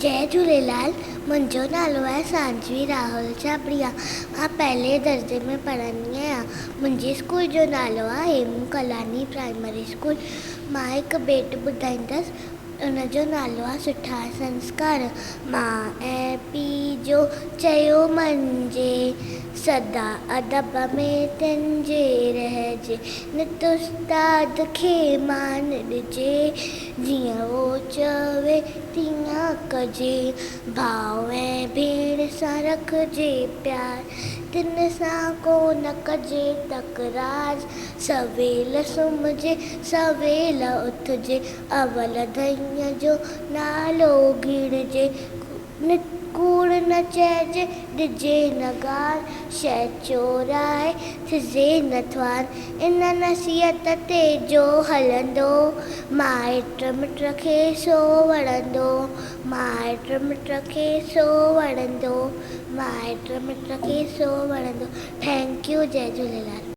جئي جهوليلال، منهنجو نالو آهي سانجوي راهول ڇاٻڙيا. مان پهلي درجي ۾ پڙهندي آهيان. منهنجي اسڪول جو نالو آهي هيمون ڪالاڻي پرائمري اسڪول. مان هڪ ڀيٽ ٻڌائيندس ان جو نالو آهي سٺا سنسڪار. ماء ۽ پيء جو چيو مڃجي، سدا ادب ۾ تن جي رهجي، نت استاد کي مان ڏجي، جيئن هو چوي تيئن ڪجي، ڀاء ۽ ڀيڻ سان رکجي پيار، تن سان ڪو نه ڪجي تڪرار، سويل سمهجي سويل اٿجي، اول ڌڻيء جو نالو ڳڻجي، ڪوڙ نه چئجي ڏجي نه گار، شيء چورائي ٿجي نه ٿوار، ان نصيحت تي جو هلندو، مائٽ مٽ کي سو وڻندو، مائٽ مٽ کي سو وڻندو، مائٽ مٽ کي سو وڻندو. Thank you Jai Jhulelal.